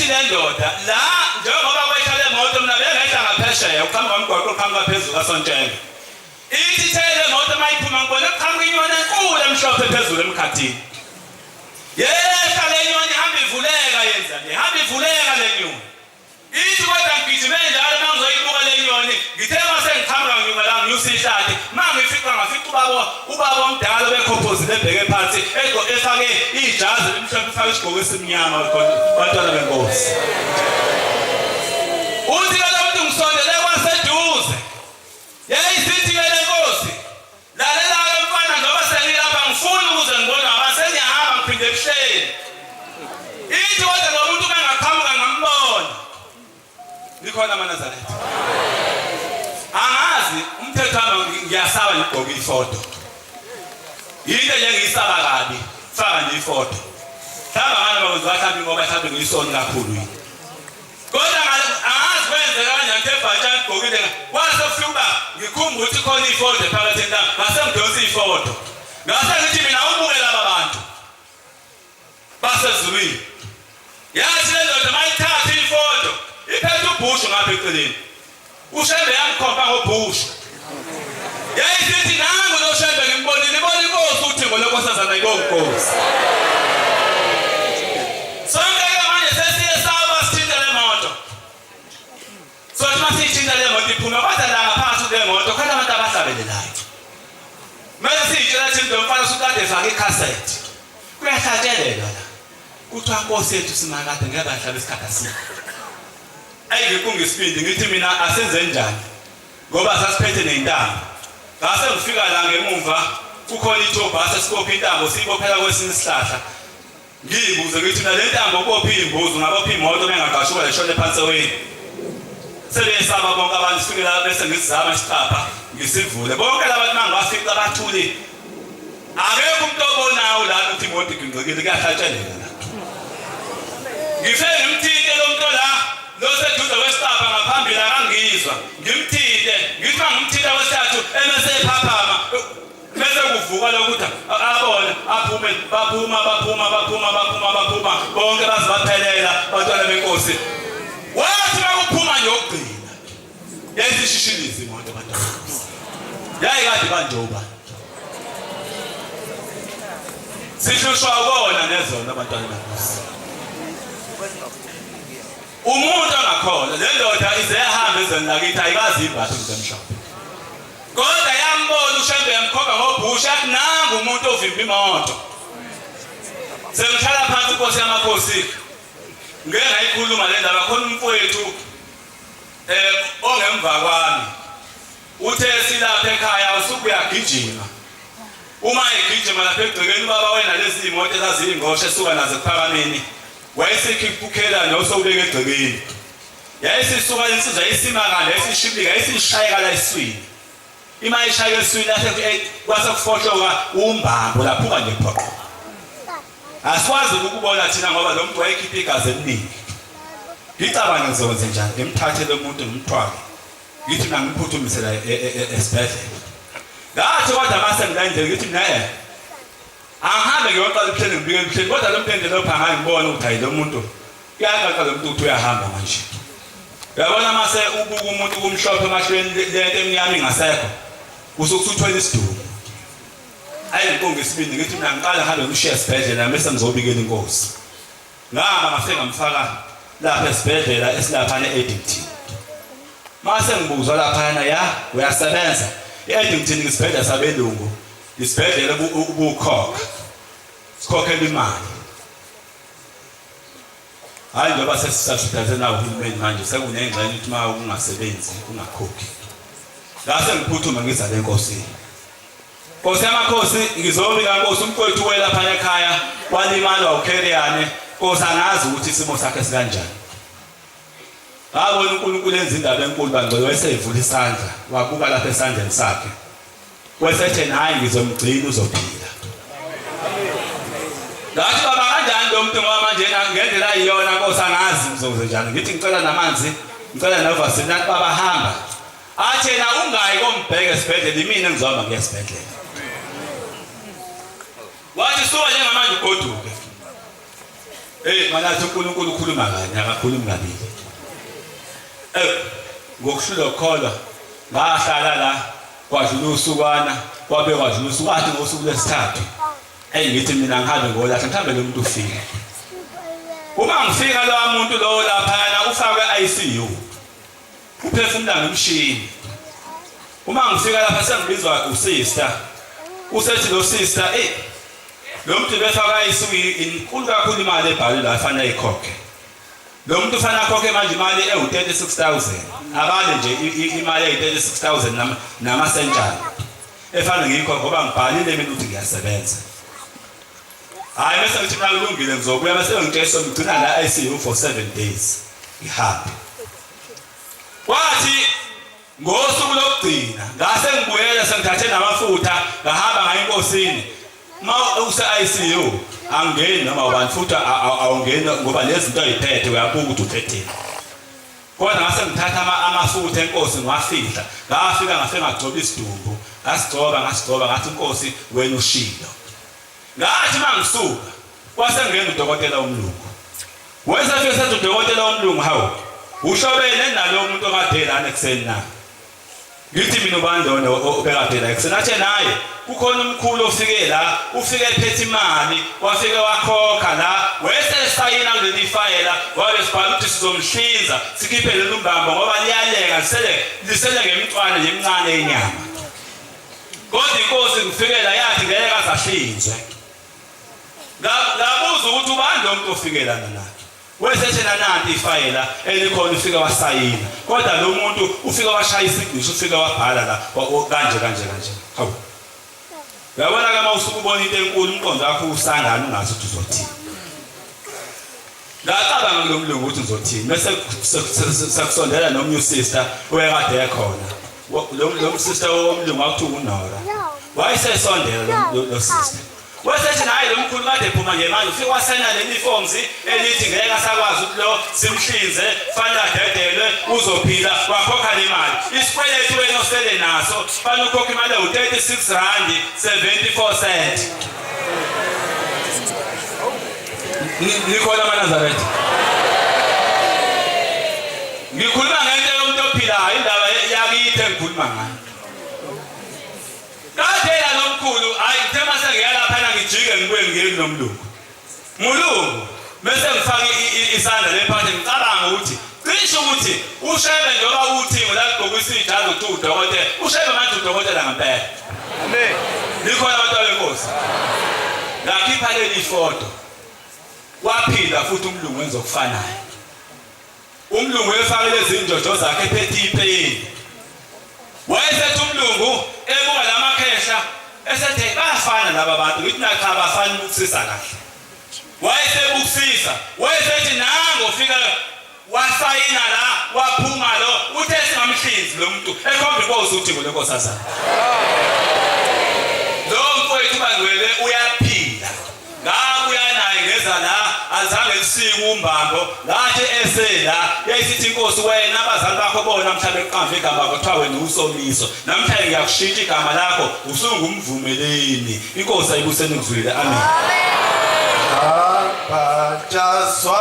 Ithi le ndoda la njengoba kwehla le moto mina bengehla ngaphesheya uqhamuka umgwaqo uqhamuka phezulu kaSontshenge. Ithi ithe le moto mayiphuma ngibona kuqhamuka inyoni enkulu emhlophe phezulu emkhathini. Yehla le nyoni ihamba ivuleka yenza le hamba ivuleka le nyoni. Ithi kodwa ngigijime njalo uma ngizoyibuka le nyoni ngithe uma sengiqhamuka nginyuka la nginyusa ihlathi uma ngifica ngafica ubaba ubaba omdala obekhophozile ebheke phansi efake ijazi elimhlophe efake isigqoko esimnyama bantwana benkosi. Uthi ke lo muntu ngisondele kwaseduze yayisithi ke le nkosi Lalela-ke mfana njengoba sengilapha ngifuni ukuze ngibone abantu sengiyahamba ngiphinde ebuhleni. Ithi kodwa lo muntu bengaqhamuka ngambona. Nikhona amaNazaretha. Angazi umthetho wami ngiyasaba ngigqoke ifoto. Yinto nje engiyisaba kabi. Faka nje ifoto. Mhlawumbe abantu bakwenziwa mhlawumbe ngoba mhlawumbe ngiyisoni kakhulu yini. Kodwa angazi kwenzeka kanjani ukuthi ebhantshi aligqokile kwase kufika uba ngikhumbula ukuthi khona ifodo ephakathi entanga ngase ngidonsa ifodo ngase ngithi mina ubuke laba bantu basezulwini yathi le ndoda mayithathe ifodo iphethe ubhushu ngapha eceleni uShembe yamkhomba ngobhushu yayisithi nangu lo Shembe ngimbonile ibona inkosi uthi ngolokosazana ibonga inkosi sonke ke manje sesiyesaba sithinta le moto sothi uma siyithinta le moto iphume kodwa la ngaphansi kule moto khona abantu abahlabelelayo mase siyitshela thina lo mfana usukade efake ikhasethi kuyahlatshelelwa la kuthiwa nkosi yethu simakade ngeke bahlabe isikhathi asikho Ayi ngiqunga isibindi ngithi mina asenze njani ngoba sasiphethe nentambo. Ngase ngifika la ngemumva kukhona ithobha sesibopha intambo siyibophela kwesinye isihlahla. Ngiyibuze ngithi mina le ntambo ubopha imbuzi ungabopha imoto bengaqashuka leshone phansi eweni. Sebesaba bonke abantu sifike la bese ngisizama isicabha ngisivule. Bonke labantu mangibafica bathule. Akekho umuntu obonayo lana ukuthi imoto igingqikile kuyahlatsheleka la. Ngifike ngimthinte lo muntu la lo seduze kwesicabha ngaphambili akangizwa. Ngimthinte ngithi uma ngimthinta kwesithathu emese ephaphama bese kuvuka lokuthi abone aphume baphuma baphuma baphuma baphuma baphuma bonke baze baphelela bantwana benkosi. Wathi makuphuma nje okugcina yayisishishiliza imoto bantwana yayikade kanje ubani sihlushwa ukona nezona abantwana benkosi umuntu angakholwa le ndoda ize yahambe ezweni lakithi ayikazi imbatho into emhlophe kodwa yambona ushembe yamkhomba ngobhusha athi nangu umuntu ovimba imoto sengihlala phansi inkosi yamakhosi ngeke ngayikhuluma le ndaba khona umfowethu eh ongemva kwami uthe silapha ekhaya usuke uyagijima uma egijima lapha egcekeni ubaba wena lezi imoto ezaziyingosha esuka nazo ekuphakameni wayesekhiphukela nosowubeka egcekeni yayisisuka insizwa yayisima kanje yayisishibilika yayisishayeka la eswini ima ishayeka eswini kwase kufohloka umbambo laphuka nje phoqo Asikwazi ukukubona thina ngoba lo muntu wayekhipha igazi eliningi. Ngicabange ngizokwenze njani ngimthathe lo muntu ngimthwale. Ngithi mina ngimphuthumisela e, e, e, esibhedlela. Ngathi kodwa mase ngilandela ngithi mina eh angihambe ngiyoqala ebuhleni ngibike ebuhleni kodwa lo muntu endlela opha ngayo ngibona ukuthi hayi lo muntu kuyacaca lo muntu ukuthi uyahamba manje. Uyabona mase ubuka umuntu kumhlophe emahlweni lento emnyama ingasekho usuke usuthwele isidumbu. Ayi ngiqonge isibindi ngithi mina ngiqala ngihambe ngishiye esibhedlela bese ngizobikela inkosi. Ngihamba ngafike ngamfaka lapha esibhedlela esilaphana e-Addington. Mase ngibuzwa laphana ya uyasebenza. I-Addington isibhedlela sabelungu, isibhedlela ubukhokha. Sikhokhela imali. Hayi njengoba sesisubsidize nawo uhulumeni manje sekunengxenye ukuthi uma ungasebenzi ungakhokhi. Ngase ngiphuthuma ngiza le nkosini. Nkosi yamakhosi ngizobika nkosi umfowethu welapha ekhaya walimala ukheriyane nkosi angazi ukuthi isimo sakhe sikanjani. Ngabona uNkulunkulu enza indaba enkulu bangcwele wesevula isandla wabuka lapha esandleni sakhe. Wesethe hayi ngizomgcina uzophila. Ngathi baba kanjani lo muntu ngoba manje ngendlela iyona nkosi angazi ngizokwenza njani. Ngithi ngicela namanzi ngicela novasini nathi baba hamba. Athi yena ungayi kombheka esibhedlela imina engizohamba ngiye esibhedlela. Wathi suka njengamanje ugoduke. Hey manathi uNkulunkulu ukhuluma kanye akakhulumi kabili. Eh ngokuhlulwa ukukholwa ngahlala la kwadlula usukwana kwabe kwadlula usuku athi ngosuku lwesithathu eyi ngithi mina ngihambe ngolahla mhlawumbe lo muntu ufile uma ngifika lowa muntu lowo laphayana ufakwe ICU uphefumula ngomshini uma ngifika lapha sengibizwa usister usethi lo sister ey lo muntu befaka ICU inkulu kakhulu imali ebhalwe la afanele ayikhokhe Lo muntu ufanele akhokhe manje imali ewu-36000 abale nje imali eyi-36000 namasentshana efana ngiyikhokhe ngoba ngibhalile mina ukuthi ngiyasebenza. Hhayi bese ngithi mina kulungile ngizobuya bese ngitshela ngigcina la ICU for 7 days ngihambe. Kwathi Ngosuku lokugcina ngase ngibuyela sengithathe namafutha ngahamba ngaye enkosini. Uma use ICU angeni noma ubani futhi awungeni ngoba lezinto ayiphethe uyabuka ukuthi uphetheni. Kodwa ngase ngithatha amafutha enkosi ngiwafihla. Ngafika ngafike ngagcoba isidumbu, ngasigcoba ngasigcoba ngathi inkosi wena ushilo. Ngathi mangisuka kwase ngena udokotela umlungu. Wesefike sethi udokotela womlungu hawu uhlobene nalo muntu okade lana ekuseni na? Ngithi mina ubani lona obekade la ekuseni? Athe naye kukhona umkhulu ofike la ufike ephethe imali wafike wakhokha la wesesayina kuleli fayela wabe sibhala ukuthi sizomhlinza sikhiphe lolu mbambo ngoba liyalenga lisele lisele ngemicwane nje emincane inyama. Kodwa inkosi ngifikela yathi ngeke azahlinzwe. Ngabuza ukuthi ubani lo muntu ofike lana nathi. Wesethela nanti ifayela elikhona ufike wasayina. Kodwa lo muntu ufike washaya isignisho ufike wabhala la kanje kanje kanje. Hawu. Uyabona ke uma usuke ubona into enkulu umqondo wakho usangana ungazi ukuthi uzothini. Ngacabanga kulo mlungu ukuthi ngizothini bese sekusondela nomnye usister oyekade ekhona. Lo sister womlungu wakuthiwa uNora. Wayesesondela lo sister. Wasethi naye lo mkhulu kade ephuma nje manje ufike wasayina leli forms elithi ngeke asakwazi ukuthi lo simhlinze fanele adedelwe uzophila wakhokha le mali. Isikweletu wena osele naso fanele ukhokhe imali ewu-36 rand 74 cent. Nikhona amaNazaretha? Ngikhuluma ngento yomuntu ophilayo indaba yakithi engikhuluma ngayo. Kade la lomkhulu hayi ngithe mase ngiya lapha na ngijike ngibuye ngiye kunomlungu. Mulungu bese ngifaka isandla lephathe ngicabanga ukuthi cishe ukuthi ushebe njengoba uthi ngolagqoka isijazi uthi udokotela ushebe manje udokotela ngempela. Amen. Likhona abantu benkosi. Ngakhipha leli foto. Waphinda futhi umlungu wenza okufanayo. Umlungu wefake lezi njojo zakhe ephethe ipeni. Wayesethi umlungu ebuka lamakhehla esethe bayafana laba bantu ngithi na cha bafana ukusisa kahle. Wayesebukusisa wayesethi nango fika wasayina la waphuma lo uthe singamhlinzi lo muntu ekhomba inkosi uthi ngolenkosazana. Lo mfowethu bangcwele uyaphila. Ngabuya naye ngeza la azange lisike umbambo ngathi esela yayisithi inkosi wena abazali bakho bona mhla beqamba igama kuthiwa wena usomiso namhlanje ngiyakushintsha igama lakho usungumvumeleni inkosi ayibuseni kuzwile amen. Abhajazwa.